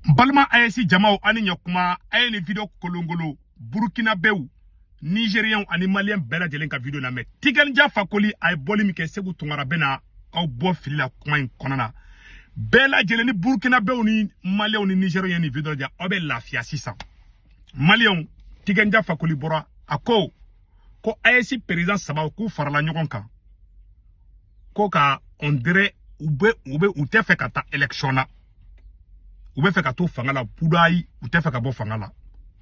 Balima AES jamaw, ani ɲakuma. A ye nin vidéo kolongolo, Burkinabɛw, Nigériens ani Malien bɛɛ lajɛlen ka vidéo lamɛn. Tiken Jah Fakoly a ye bɔli min kɛ, Segu Tunkara bɛna aw bɔ fili la kuma in kɔnɔna na. Bɛɛ lajɛlen ni Burkinabɛw ni Malienw ni Nigériens ye nin vidéo lajɛ, aw bɛ lafiya sisan. Malienw, Tiken Jah Fakoly bɔra, a ko ko AES président saba k'u farala ɲɔgɔn kan ko ka, on dirait u bɛ u tɛ fɛ ka taa élection na, u bɛ fɛ ka to fanga la budayi, u tɛ fɛ ka bɔ fanga la,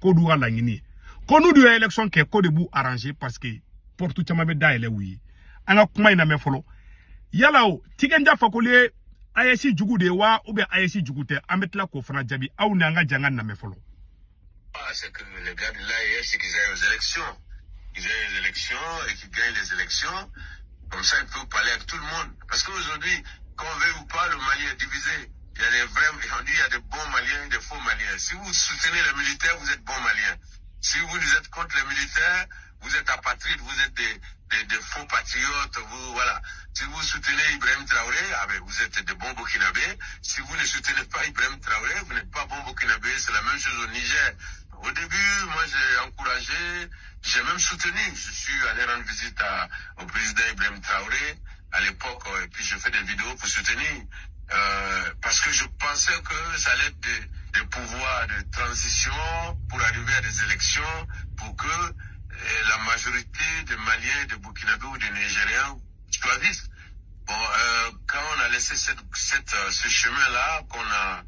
k'o d'u ka laɲini ye, ko n'u dun ye élection kɛ, ko de b'u arranger parce que porte caman bɛ dayɛlɛ u ye. An ka kuma in lamɛn fɔlɔ. Yala o Tiken Jah Fakoly ye AES jugu de ye wa, ou bien AES jugu tɛ? An bɛ tila k'o fana jaabi. Aw ni an ka jɛ an ka lamɛn fɔlɔ. Ah, c'est que les gars de l'AES, c'est qu'ils aillent aux élections. Ils aillent aux élections et qu'ils gagnent les élections. Comme ça, ils peuvent parler avec tout le monde. Parce qu'aujourd'hui, qu'on veuille ou pas, le Mali est divisé. Il y a des vrais, on dit il y a des bons Maliens et des faux Maliens. Si vous soutenez les militaires, vous êtes bons Maliens. Si vous êtes contre les militaires, vous êtes apatrides, vous êtes des faux patriotes, vous, voilà. Si vous soutenez Ibrahim Traoré, ah ben, vous êtes des bons Burkinabés. Si vous ne soutenez pas Ibrahim Traoré, vous n'êtes pas bon Burkinabé. C'est la même chose au Niger. Au début, moi, j'ai encouragé, j'ai même soutenu. Je suis allé rendre visite au président Ibrahim Traoré à l'époque, et puis je fais des vidéos pour soutenir. Parce que je pensais que ça allait être des pouvoirs de transition pour arriver à des élections, pour que la majorité des Maliens, des Burkinabés ou des Nigériens choisissent. Bon, quand on a laissé ce chemin-là, qu'on a,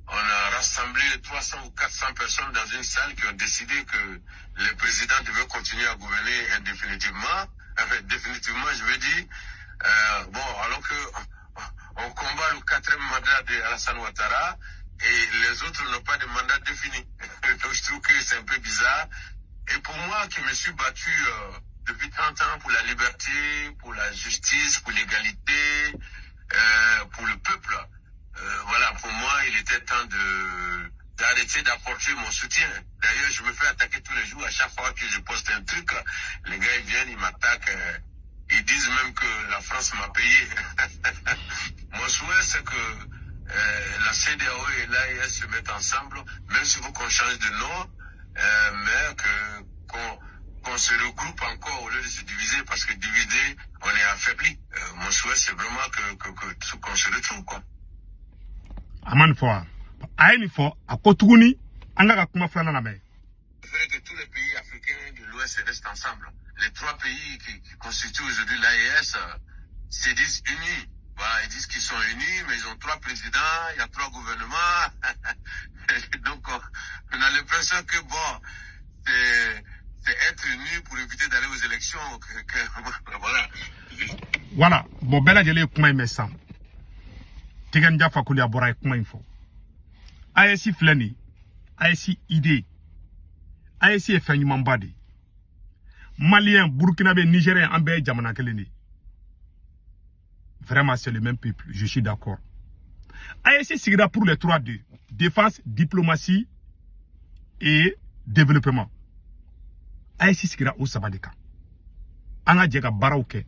on a rassemblé 300 ou 400 personnes dans une salle qui ont décidé que le président devait continuer à gouverner indéfinitivement, enfin définitivement, je veux dire, bon, alors que on combat le quatrième mandat d'Alassane Ouattara et les autres n'ont pas de mandat défini. Donc je trouve que c'est un peu bizarre. Et pour moi qui me suis battu depuis 30 ans pour la liberté, pour la justice, pour l'égalité, pour le peuple, voilà, pour moi, il était temps de d'arrêter d'apporter mon soutien. D'ailleurs, je me fais attaquer tous les jours. À chaque fois que je poste un truc, les gars, ils viennent, ils m'attaquent. Ils disent même que la France m'a payé. Mon souhait, c'est que la CEDEAO et l'AES se mettent ensemble, même s'il faut qu'on change de nom, mais que qu'on se regroupe encore au lieu de se diviser, parce que diviser, on est affaibli. Mon souhait, c'est vraiment que qu'on se retrouve, quoi. A ma nin fɔ wa? A ye nin fɔ. A ko tuguni, an ka kuma filanan lamɛn. Il faudrait que tous les pays africains de l'Ouest restent ensemble. Les trois pays qui constituent aujourd'hui l'AES se disent unis. Voilà, ils disent qu'ils sont unis, mais ils ont trois présidents, il y a trois gouvernements. Donc, on a l'impression que bon, c'est être unis pour éviter d'aller aux élections. Voilà. Voilà, bon, bɛɛ lajɛlen ye kuma in mɛn sisan. Tiken Jah Fakoly a bɔra, a ye kuma in fɔ. AES filɛ nin ye, AES idée, AES ye fɛn ɲumanba de ye. Malien, Burkinabé, Nigérien, an bɛɛ ye jamana kelen de ye. Vraiment, c'est le même peuple, je suis d'accord. AES sigira pour les trois D: défense, diplomatie et développement. AES sigira o saba de kan. An ka jɛ ka baaraw kɛ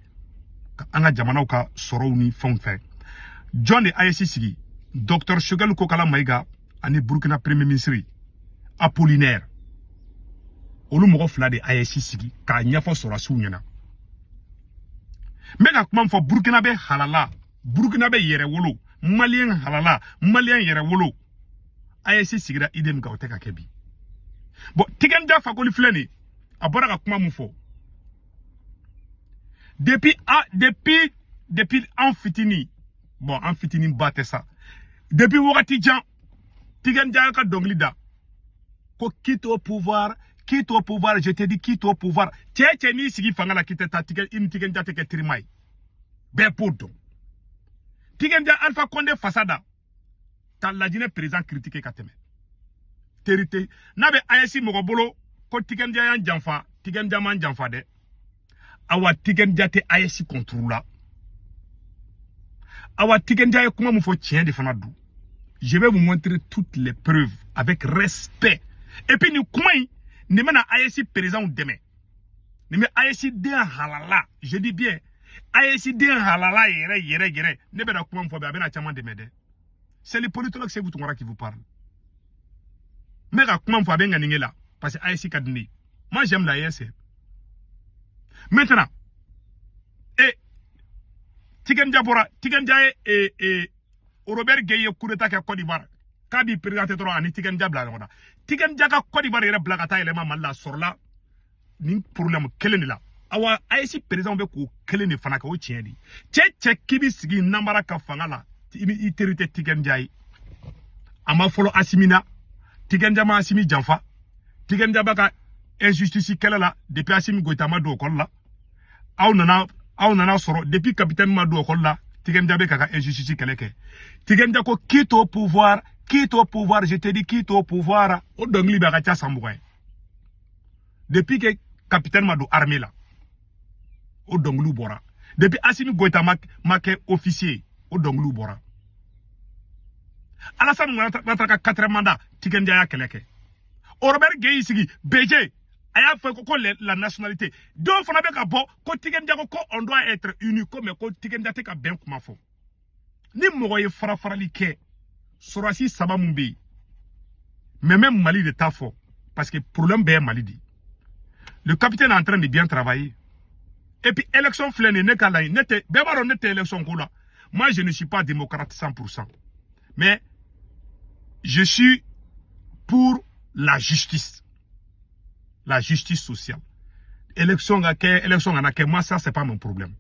ka an ka jamanaw ka sɔrɔw ni fɛnw fɛ. Jɔn de AES sigi? Docteur Choguel Kokala Maïga ani Burkina premier ministre Apollinaire, olu mɔgɔ fila de AES sigi k'a ɲɛfɔ sɔrɔdasiw ɲɛna. N bɛ ka kuma min fɔ, Burkina bɛ halala, Burkina bɛ yɛrɛ wolo, Malien halala, Malien yɛrɛ wolo. AES sigira idée min kan, o tɛ ka kɛ bi. Bon, Tiken Jah Fakoly filɛ nin ye, a bɔra ka kuma mun fɔ depuis a depuis an fitinin, bon, an fitinin ba tɛ sa, depuis wagati jan, Tiken Jah ka dɔnkili da ko "quitte au pouvoir, quitte au pouvoir, je te dis quitte au pouvoir". Cɛ cɛ n'i sigi fanga la k'i tɛ taa, tigɛ i ni Tiken Jah tɛ kɛ terima ye, bɛɛ b'o dɔn. Tiken Jah, Alpha Condé fasa da ka Lajinɛ président critiquer ka tɛmɛ. Teri tɛ n'a bɛ AES mɔgɔ bolo ko Tiken Jah y'an janfa. Tiken Jah m'an janfa dɛ. Awa, Tiken Jah tɛ AES contre la. Awa, Tiken Jah ye kuma min fɔ, tiɲɛ de fana don. Je vais vous montrer toutes les preuves avec respect. Et puis nin kuma in, nin bɛna AES président dɛmɛ, nin bɛ AES den halala, je dis bien AES den halala yɛrɛ yɛrɛ yɛrɛ. Ne bɛna kuma min fɔ bi, a bɛna caman dɛmɛ dɛ. C'est le politologue Sékou Tounkara qui vous parle. N bɛ ka kuma min fɔ, a bɛ ŋaniŋe la, parce que AES ka di ne ye. Moi, j'aime l'AES. Maintenant, e Tiken Jah bɔra, Tiken Jah ye e Robert Gueye ye coup d'état kɛ Côte d'Ivoire, k'a b'i présenté dɔrɔn, ani Tiken Jah bila ɲɔgɔn na. Tiken Jah ka Côte d'Ivoire yɛrɛ bila ka taa yɛlɛma Mali la, a sɔrɔla nin problème kelen de la. Awa, AES président bɛ k'o kelen de fana kɛ. O tiɲɛ de cɛ, cɛ k'i b'i sigi namara ka fanga la, i bɛ i teri tɛ Tiken Jah ye. A ma fɔlɔ Asimi na, Tiken Jah ma Asimi janfa. Tiken Jah b'a ka injustice kɛlɛ la depuis Asimi Goïta ma don école la. Aw nana sɔrɔ depuis capitaine ma don école la, Tiken Jah bɛ ka injustice kɛlɛ kɛ. Tiken Jah ko: "Quitte au pouvoir, quitte au pouvoir, je te dis, quitte au pouvoir." O dɔnkili bɛ a ka ca san 20 ye. Depuis que capitaine ma don armée la, o dɔnkiliw bɔra. Depuis Asimi Goïta ma kɛ officier, o dɔnkiliw bɔra. Alassane Ouattara ka quatrième mandat, Tiken Jah y'a kɛlɛ kɛ. Robert Gueye y'i sigi BG, a y'a fɔ ko la nationalité. Dɔw fana bɛ ka bɔ ko Tiken Jah ko on doit être unis, ko mais ko Tiken Jah tɛ ka bɛn kuma fɔ. Ni mɔgɔ ye fara farali kɛ, sɔrɔdasi saba mun bɛ yen, mais même Mali de t'a fɔ, parce que problème bɛɛ ye Mali de ye. Le capitaine est en train de bien travailler. Et puis élection filɛ nin ye, ne ka laɲini, ne tɛ, bɛɛ b'a dɔn ne tɛ élection ko la. Moi, je ne suis pas démocrate 100%, mais je suis pour la justice, la justice sociale. Élection ka kɛ, élection kana kɛ, moi, ça, c'est pas mon problème.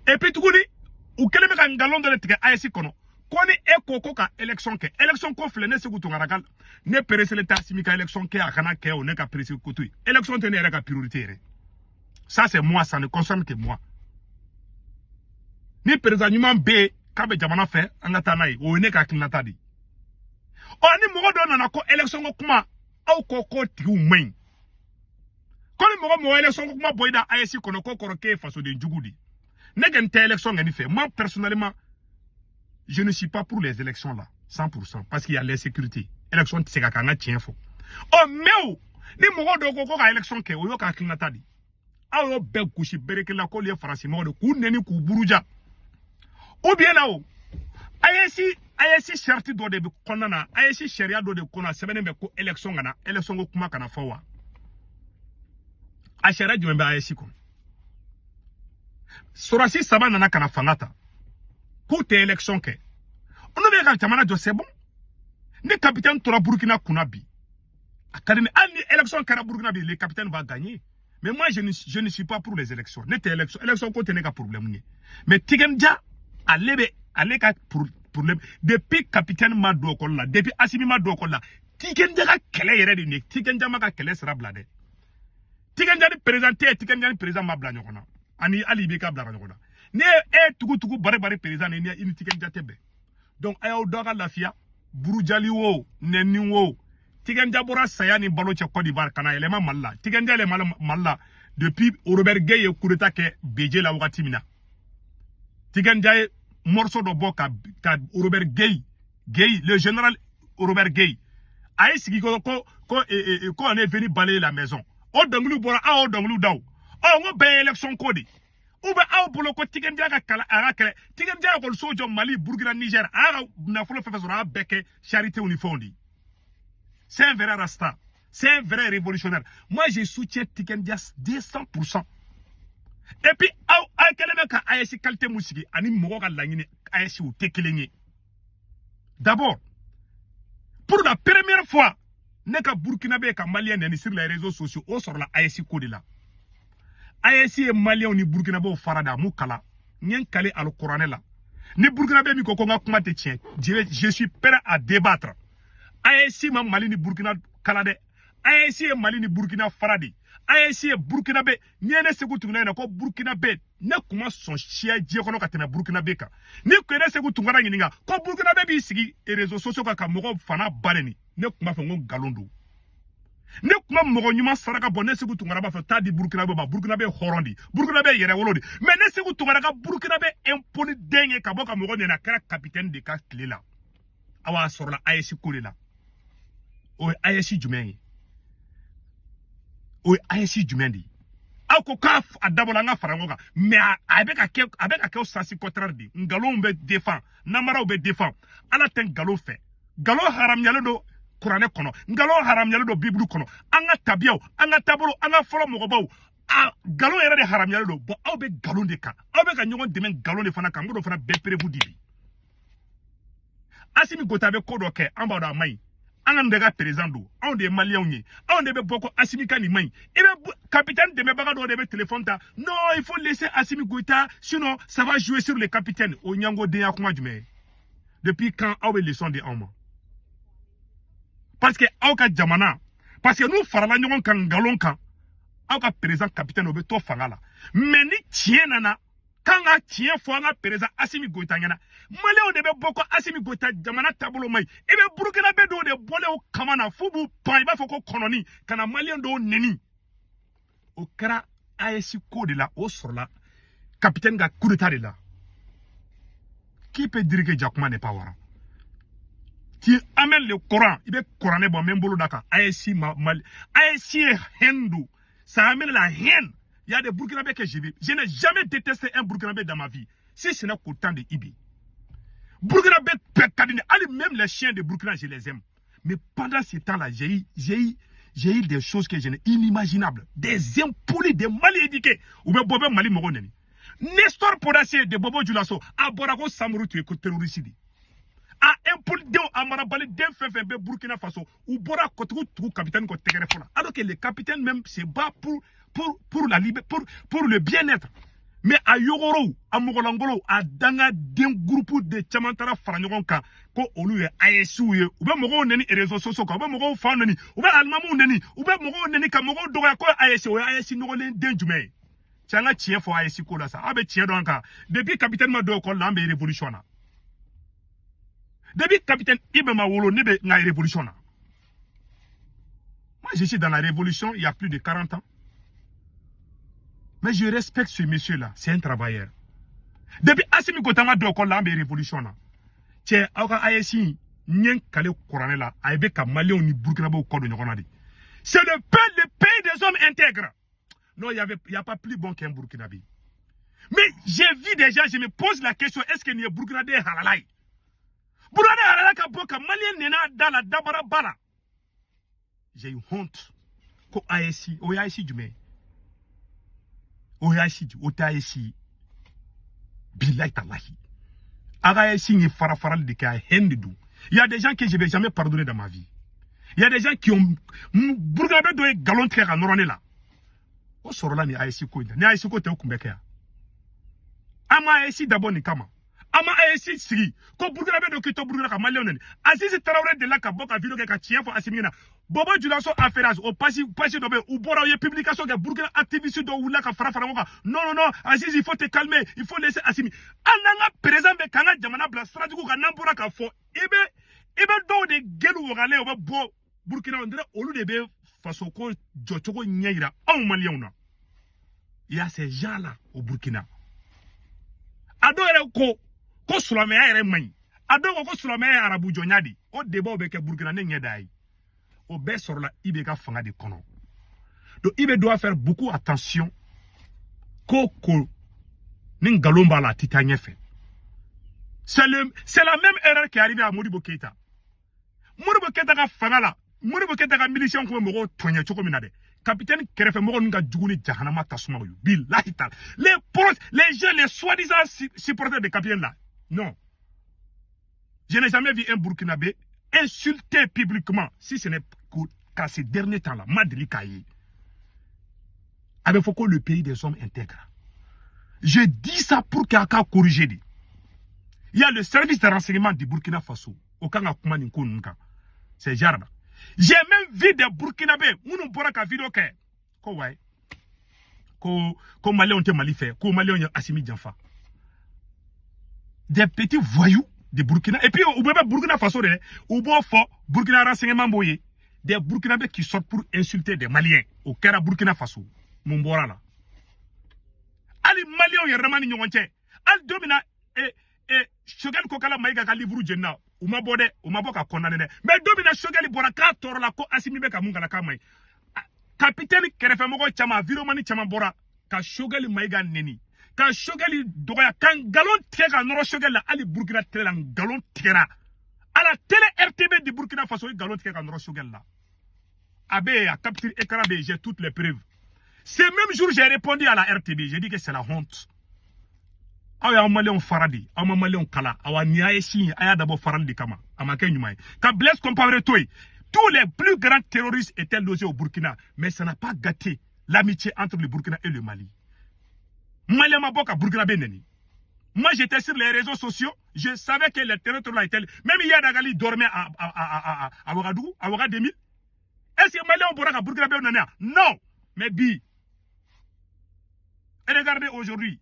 Et puis tuguni, u kɛlen bɛ ka nkalon dɔ de tigɛ AES kɔnɔ ko ni e ko ko ka élection kɛ. Élection ko filɛ, ne Seku Tunkara ka, ne pressé tɛ Asimi ka élection kɛ, a kana kɛ o, ne ka pressé ko to yen. Élection tɛ ne yɛrɛ ka priorité yɛrɛ. Ça, c'est moi, ça ne concerne que moi. Ni président ɲuman bɛ yen k'a bɛ jamana fɛ, an ka taa n'a ye, o ye ne ka hakilinata de ye. Ɔ, ni mɔgɔ dɔ nana ko élection ko kuma, aw ko k'o tigiw man ɲi, ko ni mɔgɔ mɔgɔ élection ko kuma bɔ i da AES kɔnɔ, ko kɔrɔ k'e ye fasoden jugu de ye. Ne kɔni tɛ élection kɛ nin fɛ. Moi, personnellement, je ne suis pas pour les élections là 100%, parce qu'il y a l'insécurité. Élection tɛ se ka kɛ, an ka tiɲɛ fɔ. Ɔ, mais o ni mɔgɔ dɔw ko ko ka élection kɛ, o y'o ka hakilinata de ye. Aw y'o bɛɛ gosi bereke la k'olu ye faransi mɔgɔ de, k'u nɛni, k'u buruja. Ou bien na o AES charte dɔ de bɛ kɔnɔna na, AES sariya dɔ de kɔnɔ, a sɛbɛnnen bɛ ko élection kana, élection ko kuma kana fɔ wa? A sariya jumɛn bɛ AES kɔnɔ? Sɔrɔdasi saba nana ka na fanga ta k'u tɛ élection kɛ, olu bɛ ka jamana jɔ, c'est bon. Ni capitaine tora Burkina kunna bi, a ka di ne, hali ni élection kɛra Burkina bi, le capitaine va gagner. Mais moi, je ne suis pas pour les élections. Ne tɛ élection, élection ko tɛ ne ka problème ye. Mais Tiken Jah, ale bɛ ale ka problème depuis capitaine ma don école la, depuis Asimi ma don école la, Tiken Jah ka kɛlɛ yɛrɛ de nin ye. Tiken Jah ma ka kɛlɛ sira bila dɛ. Tiken Jah ni président tɛ, Tiken Jah ni président ma bila ɲɔgɔn na, ani hali i b'i ka bila ɲɔgɔn na. Ni e tugu tugu bari bari président ni i ni Tiken Jah tɛ bɛn. Donc a y'aw dɔ ka lafiya, burujali wo, nɛni wo. Tiken Jah bɔra saya ni balo cɛ Côte d'Ivoire ka na yɛlɛma Mali la. Tiken Jah yɛlɛma Mali la depuis Robert Gueye ye coup d'état kɛ BG la wagati min na, Tiken Jah ye morceau dɔ bɔ ka Robert Gueye, le général Robert Gueye, a ye sigi ko on est venu balayer la maison. O dɔnkiliw bɔra, aw y'o dɔnkiliw da. O ɔ, n ko bɛɛ ye élection ko de. Ou bien aw bolo ko Tiken Jah ka kala, a ka kɛlɛ. Tiken Jah ekɔliso jɔ Mali, Burkina, Niger, a y'a ka nafolo fɛn fɛn sɔrɔ, a y'a bɛɛ kɛ charité ni fɛnw de ye. C'est un vrai rasta, c'est un vrai révolutionnaire. Moi, je soutiens Tiken Jah 200%. Et puis aw, aw kɛlen bɛ ka AES qualité mun sigi ani mɔgɔ ka laɲini AES, o tɛ kelen ye. D'abord, pour la première fois, ne ka Burkinabé ka Malien nɛni sur les réseaux sociaux, o sɔrɔla AES ko de la. AES ye Maliyɛnw ni Burkinabéw fara da, a m'u kala. N ye n kale alikuranɛ la, ni Burkinabé min ko ko n ka kuma tɛ tiɲɛ, je suis prêt à débattre. AES ma Mali ni Burkina kala dɛ. AES ye Mali ni Burkina fara de. AES ye Burkinabé. N'i ye ne Seku Tunkara ɲininka ko Burkinabé, ne kun ma sɔn siya diɲɛ kɔnɔ ka tɛmɛ Burkinabé kan. Ni kun ye ne Seku Tunkara ɲininka ko Burkinabé b'i sigi réseaux sociaux kan ka mɔgɔw fana ba neni, ne kun b'a fɔ n ko nkalon don. Ne kun ma mɔgɔ ɲuman saraka bɔ, ne Seku Tunkara b'a fɔ taa di Burkinabé ma. Burkinabé ye hɔrɔn de, Burkinabé ye yɛrɛwolo de. Mais ne Seku Tunkara ka Burkinabé impoli den ye ka bɔ ka mɔgɔ nɛni, a kɛra capitaine de ka tile la. Awa, a sɔrɔla AES ko de la. O ye AES jumɛn ye? O ye AES jumɛn de ye? Aw ko k'a a dabɔla an ka fara ɲɔgɔn kan, mais a bɛ ka kɛ, a bɛ ka kɛ o sens contraire de. Nkalonw bɛ défend, namaraw bɛ défend. Ala tɛ nkalon fɛ, nkalon haramuyalen don. kuranɛ kɔnɔ, nkalon haramuyalen don Bibulu kɔnɔ. An ka tabiyaw, an ka taabolo, an ka fɔlɔ mɔgɔbaw, a nkalon yɛrɛ de haramuyalen don. Bon, aw bɛ nkalon de kan, aw bɛ ka ɲɔgɔn dɛmɛ nkalon de fana kan. N b'o fana bɛɛ preuve di bi. Assimi Goïta bɛ ko dɔ kɛ, an b'a dɔn a man ɲi. An ka nin de ka président don, anw de ye maliyɛnw ye, anw de bɛ bɔ ko Assimi ka nin man ɲi. I bɛ capitaine dɛmɛbaga dɔw de bɛ téléphone ta: non, il faut laisser Assimi Goïta, sinon ça va jouer sur le capitaine. O ɲangodenya kuma jumɛn ye? Depuis quand aw bɛ leçon di anw ma? Parce que aw ka jamana, parce que n'u farala ɲɔgɔn kan nkalon kan, aw ka président capitaine o bɛ to fanga la. Mais ni tiɲɛ nana k'an ka tiɲɛ fɔ an ka président Assimi Goïta ɲɛna, maliyɛnw de bɛ bɔ ko Assimi Goïta jamana taabolo man ɲi. I bɛ Burkinabé dɔw de bɔlen o kama na f'u b'u pan, i b'a fɔ ko kɔnɔni, ka na maliyɛn dɔw neni. O kɛra AES ko de la, o sɔrɔla capitaine ka coup d'état de la. Qui peut dire que Jakuma n'est pas wara? Tu amènes le Coran, i bɛ kuranɛ bɔ, n bɛ n bolo da kan. AES ma Mali, AES ye haine don, ça amène la haine. Il y a des Burkinabés que j'ai vu. Je n'ai jamais détesté un Burkinabé dans ma vie, si ce n'est qu'au temps de IB. Burkinabé bɛɛ ka di ne, hali même les chiens de Burkina, je les aime. Mais pendant ce temps-là, j'ai eu des choses que je n'ai inimaginables. Des impolis, des mal éduqués. U bɛ bɔ bɛ Mali mɔgɔw neni. Nestor Podassé de Bobo Dioulasso a bɔra ko Samuru tun ye ko terroriste de ye. A impoli denw, a marabali den fɛn fɛn bɛ Burkina Faso, u bɔra kɔtugu tugu capitaine kɔ tɛgɛrɛ fɔ la, alors que le capitaine même se bat pour la liberté, pour le bien-être. Mais a yogorow, a mɔgɔlankolow, a dangaden groupe de caman taara fara ɲɔgɔn kan ko olu ye AES ye. U bɛ mɔgɔw neni réseaux sociaux kan, u bɛ mɔgɔw fa neni, u bɛ alimamuw neni, u bɛ mɔgɔw neni ka mɔgɔw dɔgɔya ko AES. O ye AES nɔgɔlen den jumɛn ye? Cɛ, an ka tiɲɛ fɔ AES ko la sa, aw bɛ tiɲɛ dɔn an kan. Depuis capitaine ma don école la, an bɛ révolution na. Depuis capitaine Ibe ma wolo, ne bɛ n ka révolution na. Moi, je suis dans la révolution il y a plus de 40 ans. Mais je respecte ce monsieur-là, c'est un travailleur. Depuis Assimi Goïta ma don école la, an bɛ révolution na. Cɛ, aw ka AES n ye n kale kuranɛ la, a bɛ ka maliyɛnw ni burkinabɛw kɔ don ɲɔgɔn na de. C'est le pays des hommes intègres. Non, il y a pas plus bon qu'un Burkinabé. Mais j'ai vu des gens, je me pose la question, est-ce que nin ye Burkinabé halala ye? Burkinabé halala ka bɔ ka maliyɛn nena da la dabara ba la. J'ai eu honte. Ko AES, o ye AES jumɛn ye? O ye AES, o tɛ AES ye. Bilahi talahi. A ka AES ye fara farali de kɛ, a ye haine de don. Il y a des gens que je vais jamais pardonner dans ma vie. Il y a des gens qui ont Burkinabé dɔ ye nkalon tigɛ ka nɔrɔ ne la. O sɔrɔla ni AES ko in na. Ni AES ko tɛ, o tun bɛ kɛ yan. An ma AES dabɔ nin kama. An ma AES sigi ko Burkinabé dɔ k'i to Burkina ka maliyɛnw neni. Aziz Traoré delila ka bɔ ka vidéo kɛ ka tiɲɛ fɔ Assimi ɲɛna. Bobo Dioulasso Affaires, o page dɔ bɛ yen, u bɔra, u ye publication kɛ, Burkina activiste dɔw wulila ka fara fara ɲɔgɔn kan. Non, non, non, Aziz, il faut te calmer, il faut laisser Assimi. Hali n'an ka président bɛ k'an ka jamana bila sira jugu kan, n'an bɔra k'a fɔ, i bɛ dɔw de gelu wagalen, o bɛ bɔ Burkina, on dirait olu de bɛ fasoko jɔcogo ɲɛ yira anw maliyɛnw na. Il y a ces gens-là au Burkina. A dɔw yɛrɛ ko ko silamɛya yɛrɛ man ɲi. A dɔw ko ko silamɛya ye arabu jɔnya de. O débat bɛ kɛ Burkina, ne ɲɛ da ye. O bɛɛ sɔrɔla IB ka fanga de kɔnɔ. Donc IB doit faire beaucoup attention. Ko ni nkalon b'a la, a tɛ taa ɲɛfɛ. C'est la même erreur qui est arrivée à Modibo Keïta. Modibo Keïta ka fanga la, Modibo Keïta ka miliciens kun bɛ mɔgɔw tɔɲɛ cogo min na dɛ. Capitaine kɛrɛfɛ mɔgɔ ninnu ka jugu ni jahanama tasuma ye. Bilahi ta. Les proches, les gens, les soi-disant supporters de capitaine là. Non. Je n'ai jamais vu un Burkinabé insulter publiquement, si ce n'est qu'à ces derniers temps-là, ma deli k'a ye. A bɛ fɔ ko le pays des hommes intègres. Je dis ça pour k'a ka corriger de. Il y a le service de renseignement du Burkina Faso. O kan ka kuma nin ko ninnu kan. C'est genre là. J'ai même vu des Burkinabés minnu bɔra ka vidéo kɛ. Ko ouais. Ko Maliyɛnw tɛ Mali fɛ, ko Maliyɛnw ye Assimi janfa. Des petits voyous de Burkina. Et puis, u bɛɛ bɛ Burkina Faso de, u b'o fɔ Burkina renseignement b'o ye. Des Burkinabés qui sortent pour insulter des Maliens. O kɛra Burkina Faso. Mun bɔra la? Hali Maliyɛnw yɛrɛ dama ni ɲɔgɔn cɛ. Hali don min na Choguel Kokalla Maïga ka livre jenina, u ma bɔ dɛ, u ma bɔ ka condamner dɛ. Mais don min na Choguel bɔra k'a tɔɔrɔ la ko Assimi bɛ ka mun k'a la k'a man ɲi. Capitaine kɛrɛfɛmɔgɔ caman, vidéoman caman bɔra ka Choguel Maïga neni, ka Choguel dɔgɔya, ka nkalon tigɛ ka nɔrɔ Choguel la. Hali Burkina télé la, nkalon tigɛra. À la télé RTB du Burkina Faso, il nkalon tigɛ ka nɔrɔ Choguel la. A bɛ a capture écran bɛ, j'ai toutes les preuves. Ce même jour, j'ai répondu à la RTB. J'ai dit que c'est la honte. Aw y'aw maliyɛnw fara de, aw ma maliyɛnw kala. Awa nin y'a ye si a y'a dabɔ farali de kama, a ma kɛ ɲuman ye ka Blaise Compaoré to yen. Tous les plus grands terroristes étaient logés au Burkina, mais ça n'a pas gâté l'amitié entre le Burkina et le Mali. Malien ma bɔ ka Burkina bɛ nɛni. Moi, j'étais sur les réseaux sociaux, je savais que les terroristes là étaient, même Iyad Ag Ghali dormait à Ouagadougou, à Ouagadougou. Est-ce que Malien bɔra ka Burkina bɛ nɛni? Non. Mais bi, et regardez aujourd'hui,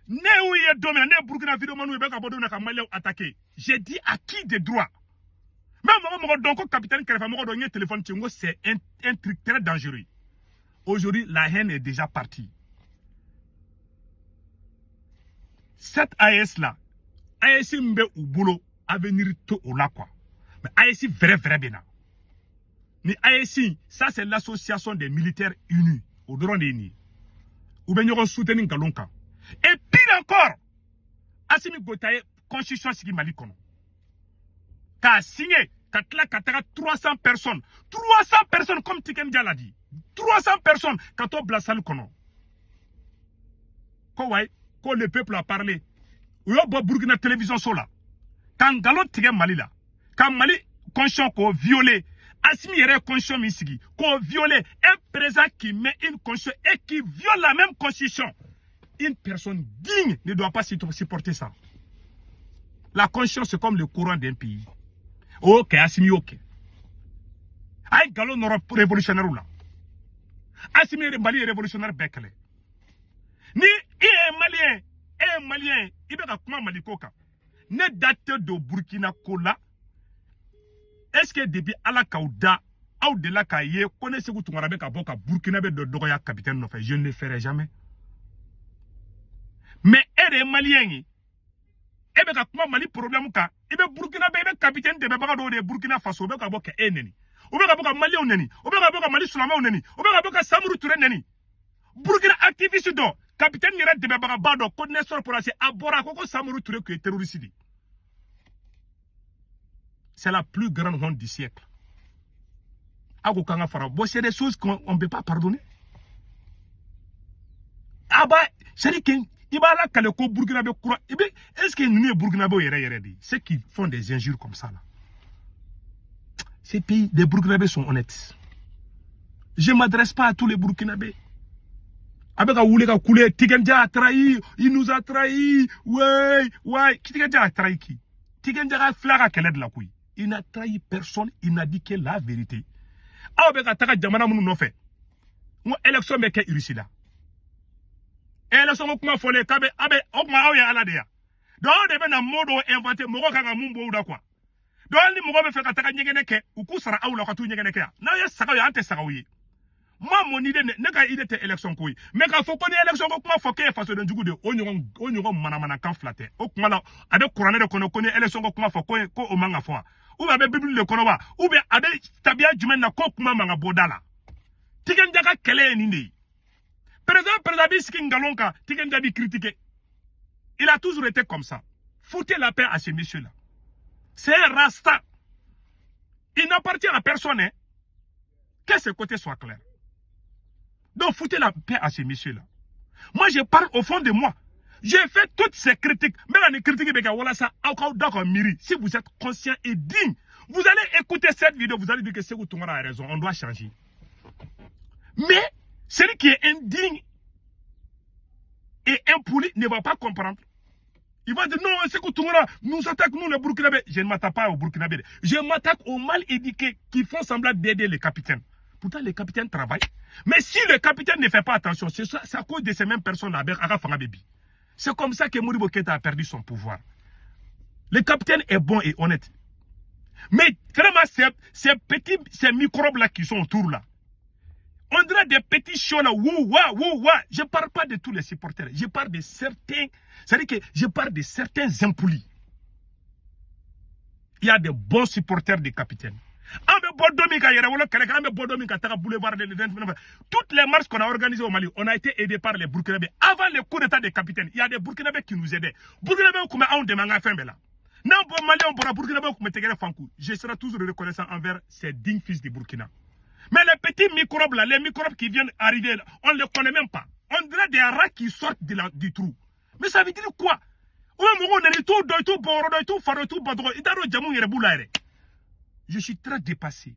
ne y'u ye don min na, ne ye Burkina vidéoman ye bɛ ka bɔ don min na ka Maliyɛnw attaquer, j'ai dit à qui de droit? Même mɔgɔ mɔgɔ dɔn ko capitaine kɛrɛfɛ mɔgɔ dɔ, n ye téléphone ci, n ko c'est un truc très dangereux. Aujourd'hui, la haine est déjà partie. Cette AES là, AES min bɛ u bolo, avenir tɛ o la quoi. Mais AES vrai vrai bɛ na. Ni AES, ça c'est l'association des militaires unis. O dɔrɔn de ye nin ye. U bɛ ɲɔgɔn soutenir nkalon kan. Et pire encore, Assimi Goïta ye constitution sigi Mali kɔnɔ. K'a signé, ka tila ka taga 300 personnes. 300 personnes comme Tiken Jah l'a dit. 300 personnes ka t'o bila salle kɔnɔ. Ko wayi, ko le peuple a parlé. U y'o bɔ Burkina télévision so la. Ka nkalon tigɛ Mali la. Ka Mali constitution k'o violer. Assimi yɛrɛ ye constitution min sigi, k'o violer. Un président qui met une constitution et qui viole la même constitution. Une personne digne ne doit pas supporter ça. La conscience, c'est comme le courant d'un pays. Ok, Assimi, ok. Aïe, galon révolutionnaire là. Assimi Mali est révolutionnaire bɛɛ. Ni i ye malien, e ye malien, i bɛ ka kuma Mali ko kan. Ne da tɛ don Burkina ko la. Est-ce que depuis Ala k'aw da, aw delila k'a ye ko ne Sékou Tounkara bɛ ka bɔ ka Burkina bɛ dɔ dɔgɔya capitaine nɔfɛ? Je ne le ferai jamais. Mais e de ye malien ye, e bɛ ka kuma Mali problème kan, i bɛ Burkina bɛ, i bɛ capitaine dɛmɛbaga dɔw de ye Burkina Faso, u bɛ ka bɔ ka e nɛni, u bɛ ka bɔ ka maliyɛnw nɛni, u bɛ ka bɔ ka Mali silamɛw nɛni, u bɛ ka bɔ ka Samuru Ture nɛni. Burkina activiste dɔ, capitaine yɛrɛ dɛmɛbagaba dɔ, ko Nestor Porase, a bɔra a ko ko Samuru Ture tun ye terroriste de ye. C'est la plus grande honte du siècle. Aw ko k'an ka fara. Bon, c'est des choses qu'on ne peut pas pardonner. Ah bah, c'est-à-dire que i b'a lakale ko Burkina bɛ kura i bɛ, est-ce que ninnu ye Burkinabéw yɛrɛ yɛrɛ de ye? Ceux qui font des injures comme ça là. Ces pays, les Burkinabés sont honnêtes. Je ne m'adresse pas à tous les Burkinabés. Avec un wuli ka kule, Tiken Jah a trahi, il nous a trahi, ouais, ouais. Tiken Jah a trahi qui? Tiken Jah a fila ka kɛlɛ de la koyi. Il n'a trahi personne, il n'a dit que la vérité. Aw bɛ ka taga jamana minnu nɔfɛ, n ko élection bɛ kɛ Russie la. Élection ko kuma fɔlen k'a bɛ a bɛ o kuma aw ye Ala de ya. Donc aw de bɛ na mot dɔw inventer, mɔgɔw kan ka mun bɔ u da quoi. Donc hali ni mɔgɔ bɛ fɛ ka taga ɲɛgɛnɛ kɛ, u k'u sara aw la ka t'u ɲɛgɛnɛ kɛ yan. N'aw ye sagaw ye, an tɛ sagaw ye. Moi, mon idée, ne ka idée tɛ élection ko ye. Mais k'a fɔ ko ni élection ko kuma fɔ k'e ye fasoden jugu de ye, o ɲɔgɔn manamanakan fila tɛ. O kuma la, a bɛ kuranɛ de kɔnɔ ko ni élection ko kuma fɔ ko o man ka fɔ wa? Ou bien a bɛ Bible de kɔnɔ wa? Ou bien a bɛ tabiya jumɛn na ko kuma man ka bɔ da la? Tiken Jah ka kɛlɛ ye nin de ye. Président b'i sigi nkalon kan, Tiken Jah b'i critiquer. Il a toujours été comme ça. Foutez la paix à ce monsieur-là. C'est un rasta. Il n'appartient à personne, hein. Que ce côté soit clair. Donc, foutez la paix à ce monsieur-là. Moi, je parle au fond de moi. J'ai fait toutes ces critiques. Mais la critique, voilà ça, d'accord, miri. Si vous êtes conscient et digne, vous allez écouter cette vidéo, vous allez dire que Sékou Tounkara a raison, on doit changer. Mais celui qui est indigne et impoli ne va pas comprendre. Il va dire non, Sékou Tounkara nous attaque, nous les Burkinabés. Je ne m'attaque pas aux Burkinabés. Je m'attaque aux mal éduqués qui font semblant d'aider les capitaines. Pourtant, les capitaines travaillent. Mais si le capitaine ne fait pas attention, c'est à cause de ces mêmes personnes-là. C'est comme ça que Modibo Keïta a perdu son pouvoir. Le capitaine est bon et honnête. Mais vraiment, ces petits, ces microbes-là qui sont autour là, on dirait des petits chiots là, wou, wa, wou, wa. Je ne parle pas de tous les supporters. Je parle de certains, c'est-à-dire que je parle de certains impolis. Il y a des bons supporters des capitaines. An bɛ bɔ don min ka yɛrɛwolo kɛlɛ kɛ, an bɛ bɔ don min ka taga boulevard de 29. Toutes les marches qu'on a organisées au Mali, on a été aidés par les Burkinabés. Avant le coup d'état des capitaines, il y a des Burkinabés qui nous aidaient. Burkinabés tun bɛ anw dɛmɛ an ka fɛn bɛɛ la. N'an bɔ Maliyɛnw bɔra, Burkinabé tun bɛ tɛgɛrɛ fan ku. Je serai toujours reconnaissant envers ces dignes fils du Burkina. Mais les petits microbes là, les microbes qui viennent arriver là, on ne les connaît même pas. On dirait des rats qui sortent du trou. Mais ça veut dire quoi? O bɛ mɔgɔw nana, i t'o dɔn, i t'o bɔ yɔrɔ dɔn, i t'o fa dɔn, i t'o ba dɔn, i t'a dɔn jamu yɛrɛ b'u la yɛrɛ. Je suis très dépassé.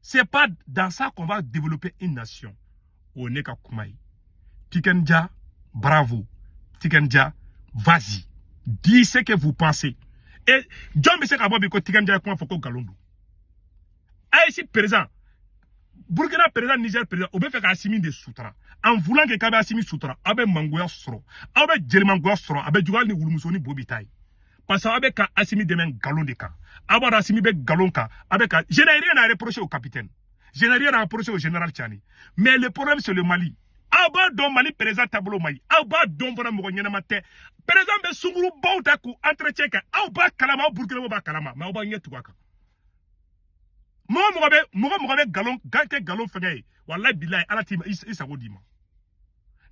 C'est pas dans ça qu'on va développer une nation. O ne ka kuma ye. Tiken Jah, bravo. Tiken Jah, vas-y. Dis ce que vous pensez. Et jɔn bɛ se ka bɔ bi ko Tiken Jah ye kuma fɔ ko nkalon don? AES président, Burkina président, Niger président, o bɛ fɛ ka Assimi de sutura. En voulant que k'a bɛ Assimi sutura, aw bɛ mangoya sɔrɔ, aw bɛ jelimangoya sɔrɔ, a bɛ juguya hali ni wulumuso ni bo bɛ taa ye. Parce que aw bɛ ka Assimi dɛmɛ nkalon de kan. Aw b'a dɔn Assimi bɛ nkalon kan, aw bɛ ka. Je n'ai rien à reprocher au capitaine. Je n'ai rien à reprocher au général Tchani. Mais le problème, c'est le Mali. Aw b'a dɔn Mali président taabolo man ɲi. Aw b'a dɔn fana mɔgɔ ɲɛnama tɛ. Président bɛ sungurubaw ta k'u entretien kɛ. Aw b'a kalama, aw Burkinabé b'a kalama, mais aw b'a ɲɛ tugu a kan. Mɔgɔ mɔgɔ bɛ nkalon kɛ nkalon fɛngɛ ye, walayi bilayi, Ala t'i i sago d'i ma.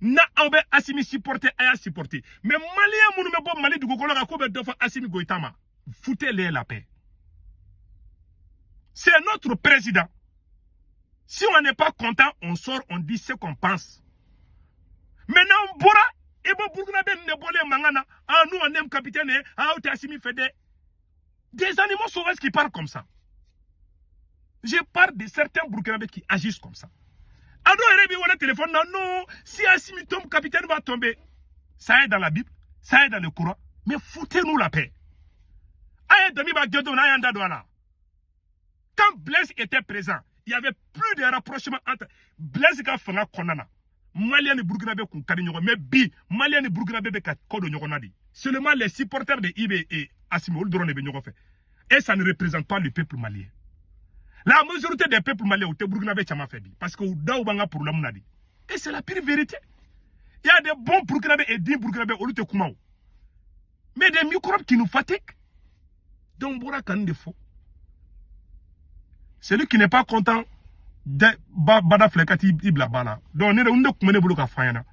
Na aw bɛ Asimi supporter, a y'a supporter. Mais Maliyɛn minnu bɛ bɔ Mali dugukolo kan k'u bɛ dɔ fɔ Asimi Goïta ma, foutez-les la paix. C'est notre président. Si on n'est pas content, on sort, on dit ce qu'on pense. Maintenant, bɔra i bɔ Burkinabé ninnu de bɔlen mankan na: ah, nous, on aime capitaine, ah, aw tɛ Asimi fɛ dɛ. Des animaux sauvages qui parlent comme ça. Je parle de certains Burkinabés qui agissent comme ça. A dɔw yɛrɛ b'i wele téléphone na: non, si Assimi tombe, capitaine va tomber. Ça est dans la Bible, ça est dans le Coran, mais foutez-nous la paix. A ye dami b'a gɛn don, n'a y'an da don a la. Quand Blaise était présent, il y avait plus de rapprochement entre Blaise ka fanga kɔnɔna na. Malien ni Burkinabé kun ka di ɲɔgɔn, mais bi, Malien ni Burkinabé bɛ ka kɔ don ɲɔgɔn na de. Seulement les supporters de IB et Assimi, olu dɔrɔn de bɛ ɲɔgɔn fɛ. Et ça ne représente pas le peuple malien. La majorité des peuples maliens u tɛ Burkinabé caman fɛ bi, parce que u daw b'an ka problème na de. Et c'est la pire vérité. Il y a des bons Burkinabés et dignes Burkinabés, olu tɛ kuma o. Mais des microbes qui nous fatiguent. Donc bɔra ka nin de fɔ. Celui qui n'est pas content de ba bada filɛ ka t'i bila ba la. Donc ne kun bɛ ne bolo ka fɔ an ɲɛna.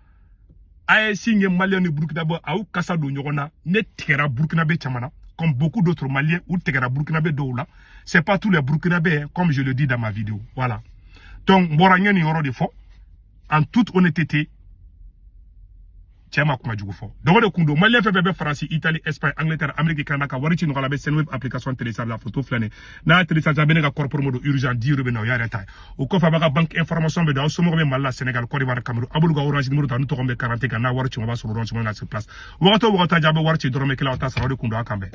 AES ye Malien ni Burkinabé a y'u kasa don ɲɔgɔn na. Ne tigɛra Burkinabé caman na. Comme beaucoup d'autres Maliens, u tigɛra Burkinabé dɔw la. C'est pas tous les Burkinabés, hein, comme je le dis dans ma vidéo. Voilà. Donc n bɔra n ye nin yɔrɔ de fɔ. En toute honnêteté, cɛ ma kuma jugu fɔ. Donc o de kun don, Malien fɛn fɛn bɛ Faransi, Italie, Espagne, Angleterre, Amérique, Canada, ka wari ci nɔgɔya la, a bɛ Sendwave application télécharger. La photo filɛ nin ye. N'a y'a télécharger, a bɛ ne ka code promo don urgent 10 € bɛ na, o y'a yɛrɛ ta ye. O kɔfɛ, a b'a ka banque information bɛ don. Aw somɔgɔw bɛ Mali la, Sénégal, Côte d'Ivoire, Cameroun, a b'olu ka Orange numéro ta, n'u tɔgɔ bɛ carte kan, n'a wari ci, o b'a sɔrɔ Orange Money na sur place. Wagati o wagati, a bɛ wari ci dɔrɔmɛ kelen, aw t'a sara. O de kun don, a kan bɛn.